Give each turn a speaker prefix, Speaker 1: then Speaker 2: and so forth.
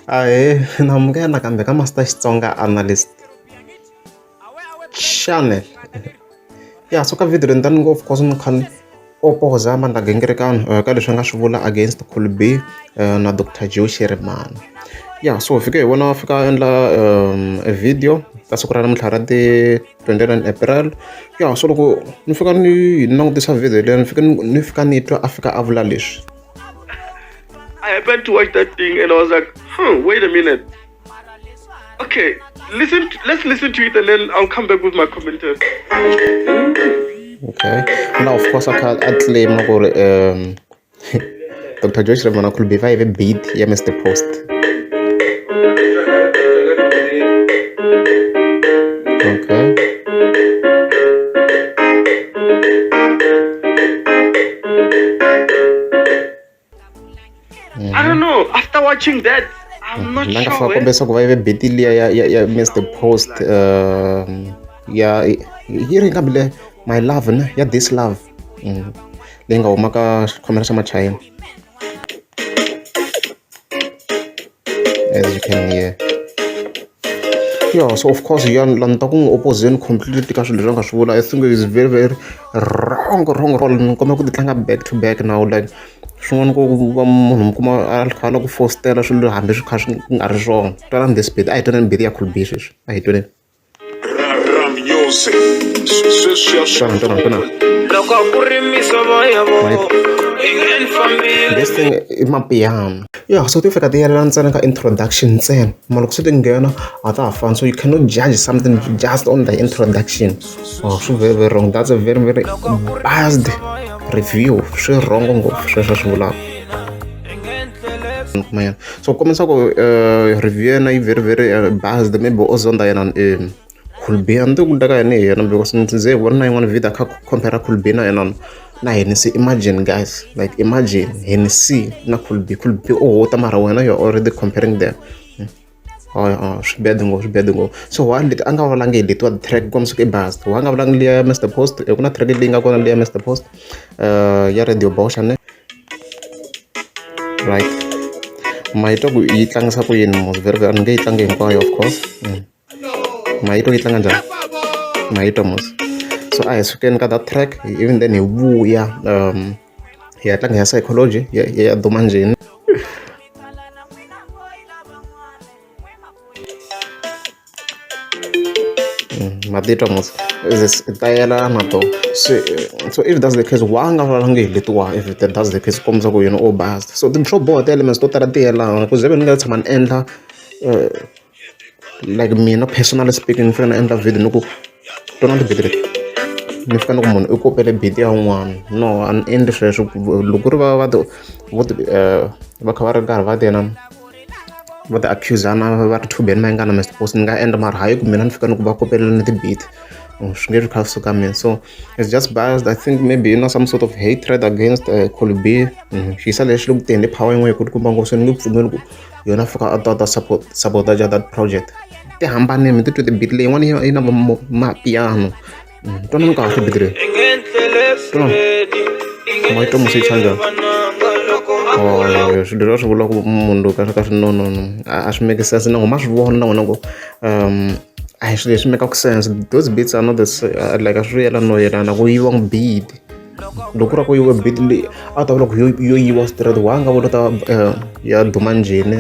Speaker 1: Ahee na amukela nakambe ka Master Xitsonga Analyst Channel. Ya so ka video leyi ni ta ni of course ni kha ni opoza Mandla Gingirikani ka leswi a nga swi vula against Cool B na Doctor Joe Shirimani. Ya so hi fike hi vona a fika a endla e video ka siku ra namuntlha ra ti 29 April. Ya so loko ni fika ni langutisa video leyi ni fika ni fika ni twa a fika a vula leswi.
Speaker 2: I happened to watch that thing and I was like, huh, wait a minute. Okay, listen. Let's listen to it and then I'll come back with my commentary.
Speaker 1: Okay. Now, of course, I can't claim ku ri Dr. Joe Shirimani could be va yive beat ya Mr Post. Okay.
Speaker 2: I don't know. After watching that, I'm not
Speaker 1: La nga
Speaker 2: sure.
Speaker 1: fika kombisa ku va yive beat liya ya Mr Post ya yi ri kambe le My Love ne ya This Love leyi nga huma ka xikhomela xa machayina as you can hear. Yeah, so of course ya la ni ta ku n'wi opposeni completely ka swilo leswi a nga swi vula. I think is very very wrong wrong wrong. Ni kombela ku ti tlanga back to back now like swin'wana ku va munhu mi kuma a kha a lava ku fositela swilo hambi swi kha swi nga ri swona. Twanani this beat, a hi twaneni beat ya Cool B sweswi, a hi twaneni. Twanani twanani twanani.
Speaker 3: Loko ku ri misava ya vona i nge ni fambile.
Speaker 1: This thing i mapiano. Yeah, so ti fika ti yelela ntsena ka introduction ntsena mara loko se ti nghena a ta ha fani, so you cannot judge something just on the introduction. Oh, swi very very wrong. That's a very very biased review. Swi wrong ngopfu sweswo swi vulaka. So kombisa ku review ya yena yi very very biased, maybe o zonda yena Cool B. A ni tivi ku endleka yini hi yena because ni ze hi vona na yin'wana video a kha a compare Cool B na yena na Hennessy. Imagine guys, like imagine Hennessy na Cool B. Cool B o hota mara wena you are already comparing them. Oh, swi bad ngopfu, swi bad ngopfu. So why leti a nga vulangi hi letiwa ti-track kombisa ku i biased? Why a nga vulangi liya ya Mr Post? Ku na track leyi nga kona liya ya Mr Post ya Radio Boxa ne? Right. Ma yi twa ku yi tlangisa ku yini mos very very, a ni nge yi tlangi hinkwayo of course. Ma yi twa yi tlanga njhani? Ma yi twa mos. So a hi sukeni ka that track even then hi vuya hi ya tlanga ya Psychology ya Duma Njhini. Ma titwa mos ta yelana to. So if that's the case why a nga vulavulanga hi letiwa if that's the case kombisa ku yena o biased. So swo boha ti-elements to tala ti yelana ku ze ni nga tshama ni endla like mina personally speaking ni fanele ni endla video ni ku tona ti-beat leti ni fika ni ku munhu i kopele beat ya un'wana, no a ni endli sweswo. Loko ku ri va va ti vo ti va kha va ri karhi va ti yena va ti accuse-ana va ri two Benny Mayengani na Mr Post ni nga endla mara hayi ku mina ni fika ni ku va kopelelana ti-beat, swi nge vi kha swi suka mina. So it's just biased. I think maybe you know some sort of hatred against Cool B. Xiyisa lexi le ku teni power yin'we yi kulukumba ngopfu, so ni nge pfumeli ku yona fika a ta ta support sabotage that project. Ti hambanile mi titwa ti-beat leyi yin'wana yi na mapiano. Twanani kahle beat leyi.
Speaker 3: I nge
Speaker 1: Twanani. Ma yi twa musi yi chaya njhani?
Speaker 3: Oh,
Speaker 1: Oh, swilo leswi swi vula ku munhu loyi kahle kahle no no no a swi make sense na n'wina ma swi vona na n'wina ku a hi swilo leswi make sense. Those beats are not the like a swi yelani no yelana ku yiviwa beat. Loko ku ri ku yiviwe beat leyi a ta vula ku yo yiviwa straight, why a nga vula ta ya Duma Njhini?